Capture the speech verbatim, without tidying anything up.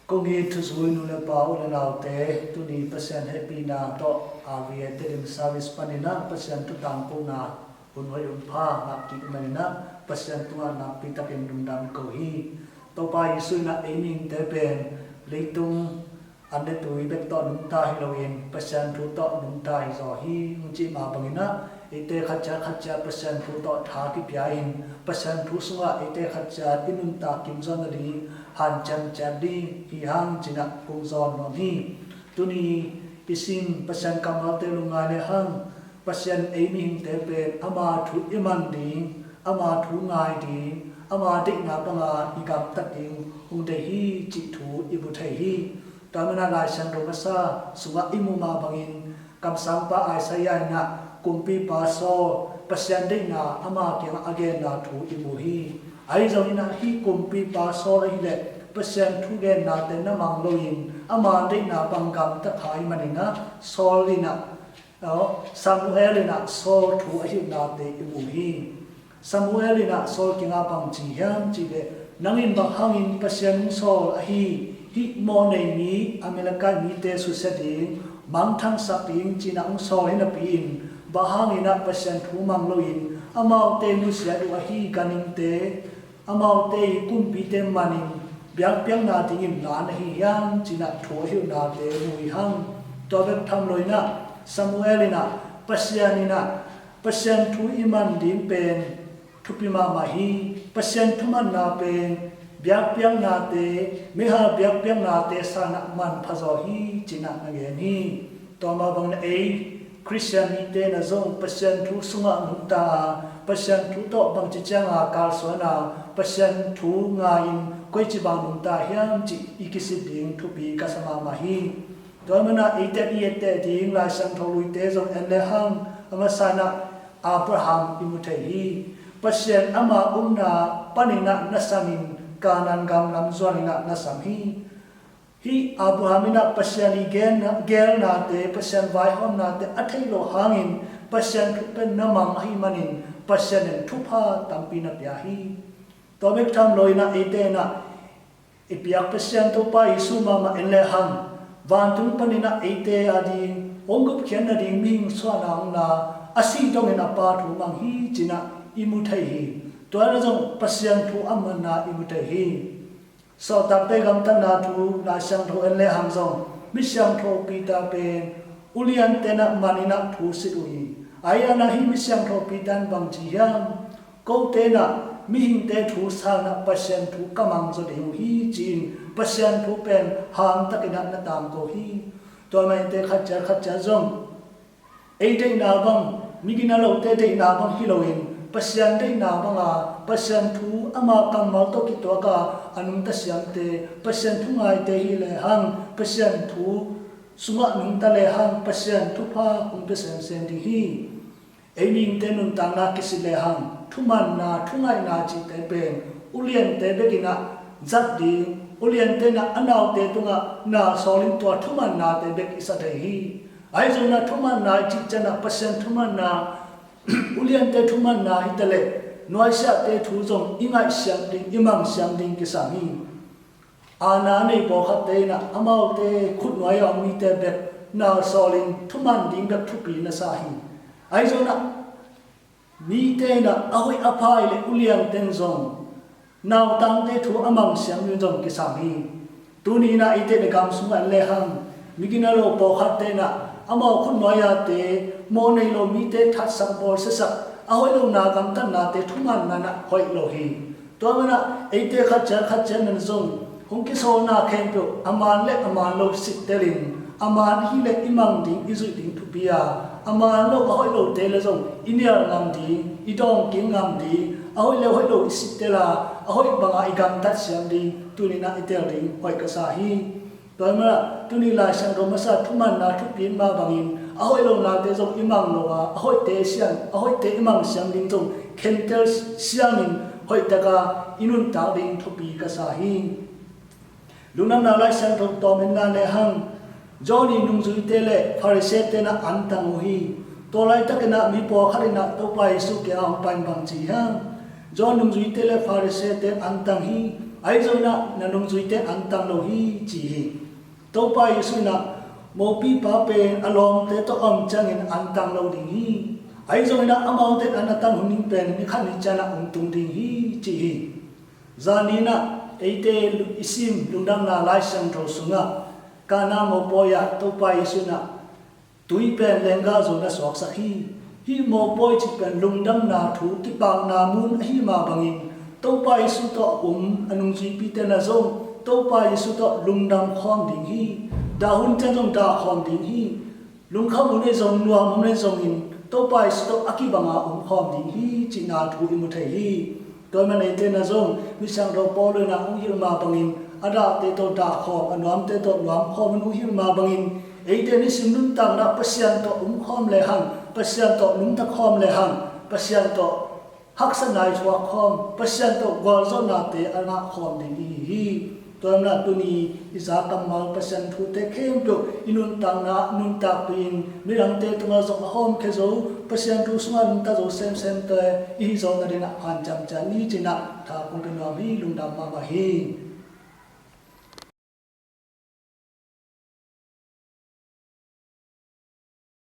Kong it thuzui nu le pa, u le naute, tuni Pasian hehpihna tawh R V A Tedim service panin ah Pasian thu tangkona hun hoih hun pha ngah kik manin ah Pasian tungah nakpi takin lungdam ko hi. Topa Jesuh in ah ei mihingte pen leitung an le tui bek tawh nungta hi loin Pasian thu tawh nungta hi zaw hi. Hong cih mah bangin ah eite khat ciat khat ciat Pasian thu tawh tha kipia in Pasian thu sungah eite khat ciat i nuntak kim zaw nading hanciam ciat ding hi hang ci-in ah kong zawn nuam hi. Tuni i sim Pasian kammalte lungngai le hang Pasian ei mihingte pen ama thu i man ding, ama thu ngai ding, ama deihna banga i gamtat ding hong deih hi cih thu i mu thei hi. Tua manin ah Lai Siangtho masa sungah i muh mah bangin kamsangpa Isaiah in ah kumpipa Saul Pasian deihna ama kiangah a genna thu i mu hi. Ahi zongin ah hih kumpipa Saul ahih leh Pasian thugennate na mang loin ama deihna bang gamta kha ahih manin ah Saul in ah, aw, Samuel in ah Saul thu a hilhnate i mu hi. Samuel in ah Saul kiangah bang ci hiam cih leh, nang in bang hangin Pasian hong sawl ahi, hih mawhnei mi Amalekite mite susia ding, mangthangsak ding ci-in ah hong sawl hi napi in, bang hangin ah Pasian thu mang loin amaute nusiat uh ahi ganhingte, amaute i kumpite manin biakpiakna dingin na na hi hiam ci-in ah thu a hilhnate mu hi hang. Tua bek tham loin ah Samuel in ah Pasian in ah Pasian thu i man ding pen thupi mahmah hi. Pasian thumanna pen biakpiaknate, meihal biakpiaknate sangin ah manpha zaw hi ci-in ah na gen hi. Tua mah bangin ah ei Khristian mite in ah zong Pasian thu sungah nungta a, Pasian thu tawh bangci cianga kalsuan a, Pasian thu ngai-in koici bang nungta hiam cih i kisit ding thupi ka sa mahmah hi. Tua manin ah eite i etteh ding Lai Siangtho luite zong en le hang, a masa in ah Abraham i mu thei hi. Pasian ama omna panin ah na samin Kanaan gam lam zuanin ah na sam hi. Hih Abraham in ah Pasian i gelna, gelnate, Pasian vaihawmnate a theih loh hangin Pasian thu pen na mang ahih manin Pasian in thupha tampi na pia hi. Tua bek tham loin ah eite in ah i biak Pasian Topa Jesuh mahmah en le hang, vantung panin ah eite ading hong gupkhiat nading mihing suahna hong la, a sih dongin a Pa thu mang hi ci-in ah i mu thei hi. Tua in ah zong Pasian thu a manna i mu thei hi. Sawltakte gamtatna thu Lai Siangtho en le hang zong, mi siangtho Peter pen uliante in ah manin ah thu sit uh hi. Ahi zongin ah hih mi siangtho Peter in bang ci hiam? Kote in ah mihingte thu sangin ah Pasian thu ka mang zaw ding uh hi ci-in Pasian thu pen hang takin ah na tangko hi. Tua manin eite khat ciat khat ciat zong ei deihna bang, migina lote deihna bang hi loin Pasian deihna banga, Pasian thu ama kammal tawh kituaka a nungta siamte, Pasian thu ngaite hi le hang, Pasian thu sungah nungta le hang Pasian thupha hong pia semsem ding hi. Ei mihingte nuntakna kisit le hang, thumanna, thungaihna cihte pen uliante bek in ah zat ding, uliante in ah a naute tungah na sawlin tua thumannate bek i sa thei hi. Ahi zongin ah thumanna i cih ciangin ah Pasian thumanna, uliante thumanna hi taleh nuaisiahte thu zong i ngaihsiam ding, i mangsiam ding kisam hi. Aana nei pawlkhatte in ah amaute khutnuai a om mite bek na sawlin thuman ding bek thupi na sa hi. Ahi zongin ah mite in ah a hoih a pha i le uliante in zong nautangte thu a mangsiam ding zong kisam hi. Tuni in ah eite na gam sungah le hang, migina lo pawlkhatte in ah amau khutnuai-ate, mawh nei lo mite thatsak bawlsiasak, a hoih lo na gamtatnate thumanna in ah hoih lo hi. Tua manin ah eite khat ciat khat ciat nan zong hong kisawlna khempeuh a man le a man lo sittelin, a man ahih leh i mang ding, i zuih ding thupi a, a man lo, a hoih lote le zong i nial ngam ding, i dawngkik ngam ding, a hoih le a hoih lo i sittel a, a hoih banga i gamtat siam ding tuni in ah i tel ding hoih ka sa hi. Tua manin ah tuni Lai Siangtho masa thumanna thupi mah bangin a hoih lonate zong i mang lo a, a hoihte siam, a hoihte i mang siam ding zong khentel siamin hoih taka i nuntak ding thupi ka sa hi. Lungdamna Lai Siangtho tawm en le hang, John i nungzuite le Pharisee-te in ah an tang uh hi. Tua laitakin ah mi pawlkhat in ah Topa Jesuh kiangah hong pai in bang ci hiam? John nungzuite le Pharisee-te an tang hi. Ahi zongin ah na nungzuite antang lo hi ci hi. Topa Jesu in ah mopipa pen a lawmte tawh a om ciangin antang lo ding hi. Ahi zongin ah amaute an a tang hun ding pen ni khat ni ciang ah hong tung ding hi ci hi. Zani in ah eite i sim lungdamna Lai Siangtho sungah Kana mawpawi ah Topa Jesu in ah tui pen lenggah zong a suaksak hi. Hih mawpawi cih pen lungdamna thu kipakna mun ahi mah bangin Topa Jesu tawh um a nungzuipite na zong Topa Jesu tawh lungdam khawm ding hi. Dah hun ciang zong dah khawm ding hi. Lungkham hun ei zong nuam hun ei zongin Topa Jesu tawh a kibanga um khawm ding hi cihna thu i mu thei hi. Tua man eite na zong misiangtho Paul in ah hong hilh mah bangin a dahte tawh dah khawm, a nuamte tawh nuam khawm in hong hilh mah bangin eite nisim nuntakna Pasian tawh um khawm lehang, Pasian tawh nungta khawm lehang, Pasian tawh haksatna i thuak khawm, Pasian tawh gualzawhnate a ngah khawm ding i hi hi. Tua man ah tuni i za kammal Pasian thute khempeuh i nuntakna nuntakpih in midangte tungah zong a hawmkhia zo, Pasian thu sungah nungta zo semsemte i hi zawh nadingah hanciam ciat ni cih ah tha kong pia nuam hi. Lungdam mahmah hi.